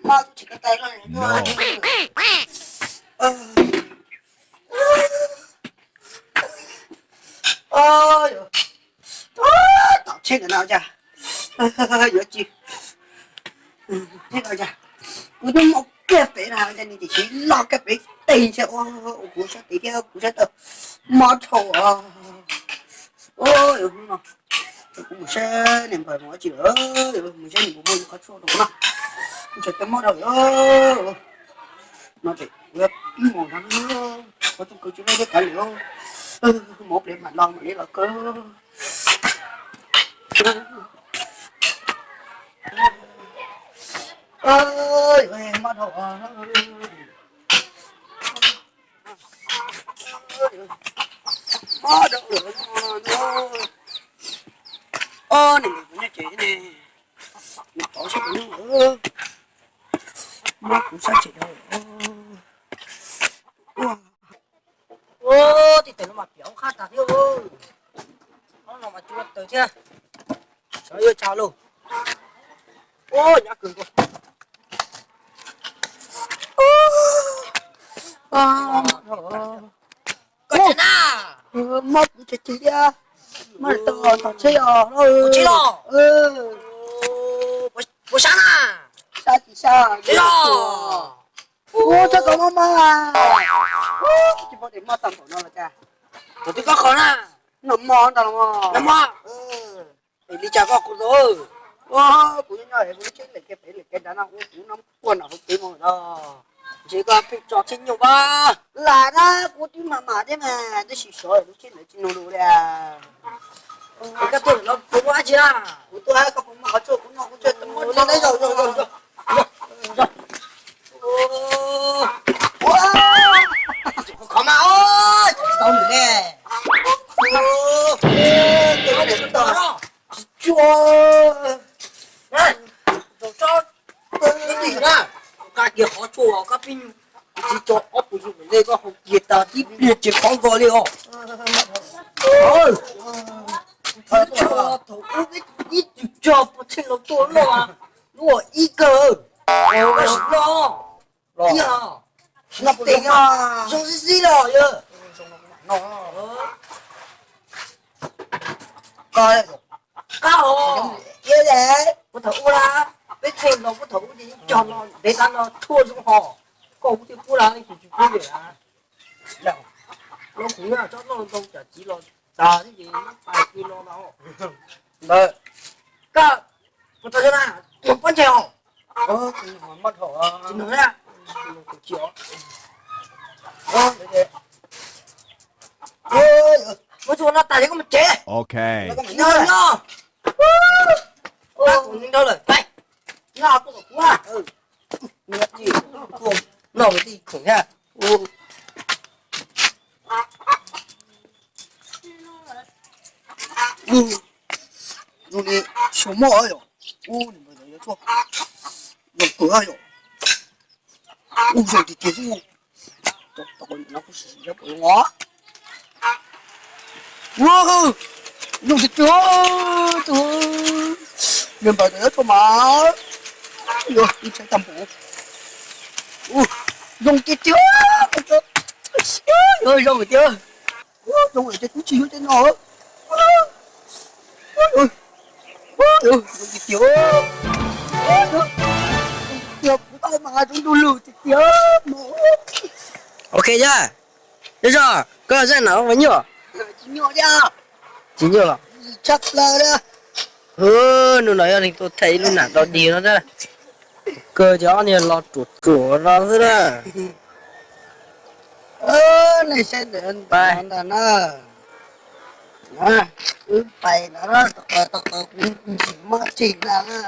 Mob tsis ko taw no. Tom tsheb ntawm no cas yuav tsis, tsheb no cas kuv twb muab kiag pem na cas nws tsis loj kiag pem teg ntshe ua kuv sab tid thiab kuv sab tod mob dhau. Ua no kuv mus saib niam npawg mus dab tsi lawm, mus saib nws puas muaj qhov tshuaj rau kuv no. Kuv tseem tau mob dhau lawm. No ces kuv yuav ib mus no, qhov rooj kaw tsis loj thiab kav liam, mus pliag mam los mam li los kaw. Mob dhau. Mob dhau lawm no. Ob niam npawg kuv nyob tsev ne, nws tov sab kuv nyob, mob kuv sab tsev dhau lawm. Ua, tij tes no mas piam qab tag thiab. Ob no mas cua taws thiab. Xyov yuav tsa lauj. Ua, nyab kawg nkaus. Koj tsev na. Mob kuv tsev tsis liab, mob tau tom tsheb os. Tsis los. Puas sab na? Sab tsis sab. Ua txhob kom mob mob, tsis pom tes mob tag npaum no los cas. Thaum twg koj qhov na? Noj mov ntag los. Noj mov. Es li cas koj kuv tau? Ua, kuv nyob nyob es kuv lub tsheb lem kiag pem lem kiag nrad no ua kuv no quaj nram hauv kev mus los. Ntshe koj pheej tso tsheb nyuj pab. Lam na, kuv twb mam mam thiab mas tab sis xyov lub tsheb lem tsis nug lus li. Es koj tuaj no puas muaj dab tsi na? Kuv tuaj koj puas muaj qhov tshuaj kuv noj kuv tshuaj tau muab tso teb zog zog zog. Khov mas, tsis tau nws ne. Tsis tsuag. Rau tsob, koj tig na, koj kiag qhov tshuaj koj pib, kuv tsis tso ob puas yug nqe koj haus kiag tas tib pliag tsis khov nkaus li os. Thaum ub peb ib tug tsog puas tsheej los tuaj loj, lub ib kawg, koj sim loj, ib, sim no tes zoo xib xib los yog. Qab os, puag thaum ub la, peb tsheej los puag thaum ub ces yeej cog los ntev tas los tshuaj zoo hos, koj ub twb pub la tsis tsis pub li. Los kuv nyob tsob noj ntau cas txiv los tas thiab ces pais pw no mas. Ntawd, koj puas tau na, pob ntseg os. Tsis nug na. Muab tsuag no tas li koj mus tsev. Nyob nyob. Kuv nrau lawm, pais. Noj kuv, noj kuv tij khoom thiab. Zoo li xyoo moj yom. Ub, nws yuav tshuaj zoo kawg yom. Ub, zoo tiag tiag xwb. Tau, tau, no kuv sim sim seb puas zoo os. Ub, zoo tiag tiag. Nws npawg tau yuav tshuaj mas. Yog ib tsheb tag npaum. Ub, zoo tiag tiag. Yog zoo tiag. Zoo tiag, kuv tsis yuav tej no. Zoo tiag tiag. Yog kuv tau mas zoo ntuj lug tiag tiag. Ok yog, yog zog koj zaj nam puas nyuaj? Tsis nyuaj thiab. Tsis nyuaj los? Tshaj plaws li. Hnub no yog leej twg thaij ib lub nam rau dig no thiab. Kawg ces ob niag los ruam ruam no xwb na. Nej saib ntawm ntawd na, wb pais ntawd na, tom qab tom qab kuv ntsis mob tseg ntag na.